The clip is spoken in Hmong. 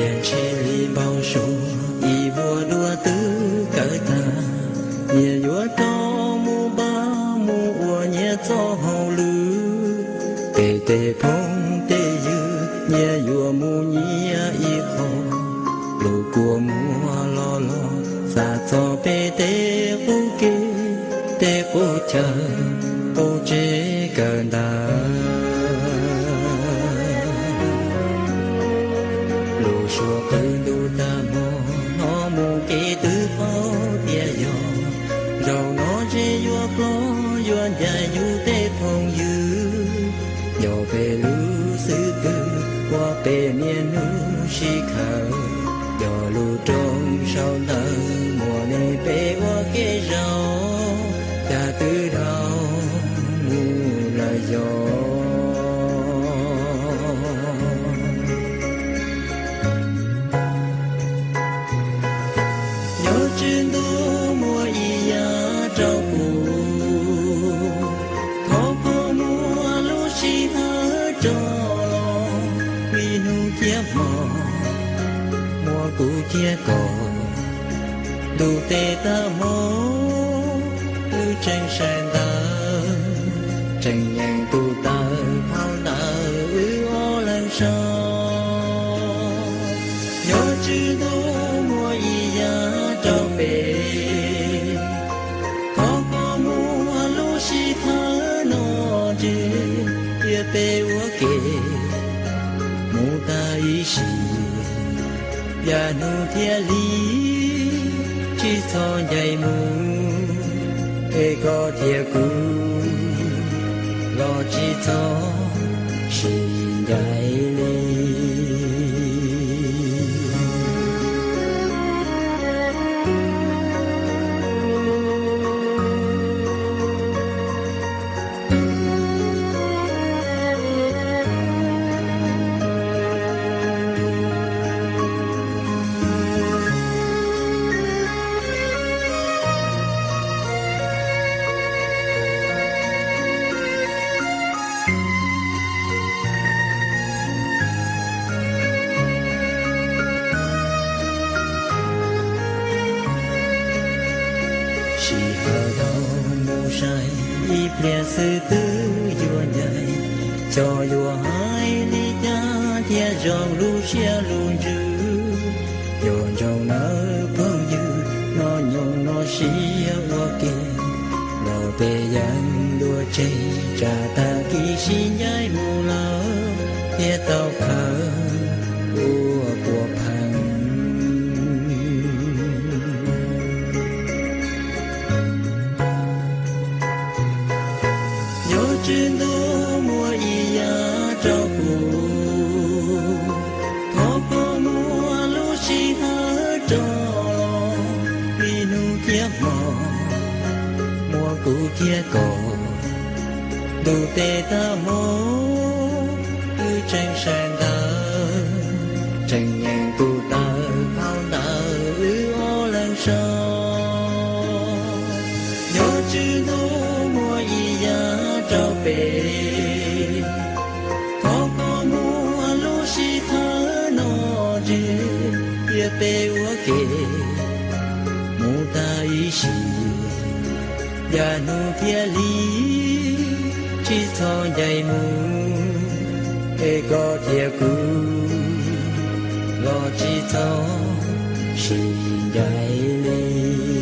Ntshe li npau suav ib vuag dua twb kawg tag, nyias yuav rov mus npaj mus ua nyias txoj hauj lwm. Peb tej phooj tej ywg nyias yuav mus nyias ib qho, lub kua muag los los xav txog peb tej qub kev, tej qub chaw, qub tsev kawg ntawd. Lub suab qw ntuj tag hmo, hnov mus kev twb paub tias yog, zaum no ntshe yuav plob yuav ncaim yus tej phooj ywg. Yog peb lub xwb pwg ua peb niaj hnub sib khaws, yog lub rooj sau ntawv muaj neeg peb ua kev zaum, cas twb dhau mus lawm yog. Nyob tswv ntuj muaj ib yam rau kuv, thov koj muab lub sij hawm rov los, vim hnub thiab hmo muaj kuv thiab koj, ntuj teb tag hmo wb tseem sawv ntawd, tseem nyeem tus taw phau ntawv wb ob leeg sau. Nyob tswv ntuj muaj ib yam rau peb, thov koj muab lub sij hawm no ntsib, thiab peb ua ke mus tag ib sim, yav hnub thiab hli tsis txhob ncaim mus, es koj thiab kuv los tsis txhob sib ncaim li. Sij hawm dhau mus sai, ib pliag xwb twb yuav ncaim, xyov yuav hais li cas thiaj zoo lub siab lub ntsws. Yuav ntsoov nawb phooj ywg, no nyoog no siab ua ke, los peb yeej dua tseg, tsam tag kis sib ncaim mus lawm thiaj tau khaws ua puas pheej. Nyob tswv ntuj muaj ib yam rau kuv, thov koj muab lub sij hawm rov los, vim hnub thiab hmo muaj kuv thiab koj, ntuj teb tag hmo wb tseem sawv ntawd, tseem nyeem tus taw phau ntawv wb ob leeg sau. Nyob tswv ntuj muaj ib yam rau peb, thov koj muab lub sij hawm no ntsib, thiab peb ua ke mus tag ib sim, yav hnub thiab hli tsis txhob ncaim mus, es koj thiab kuv los tsis txhob sib ncaim li.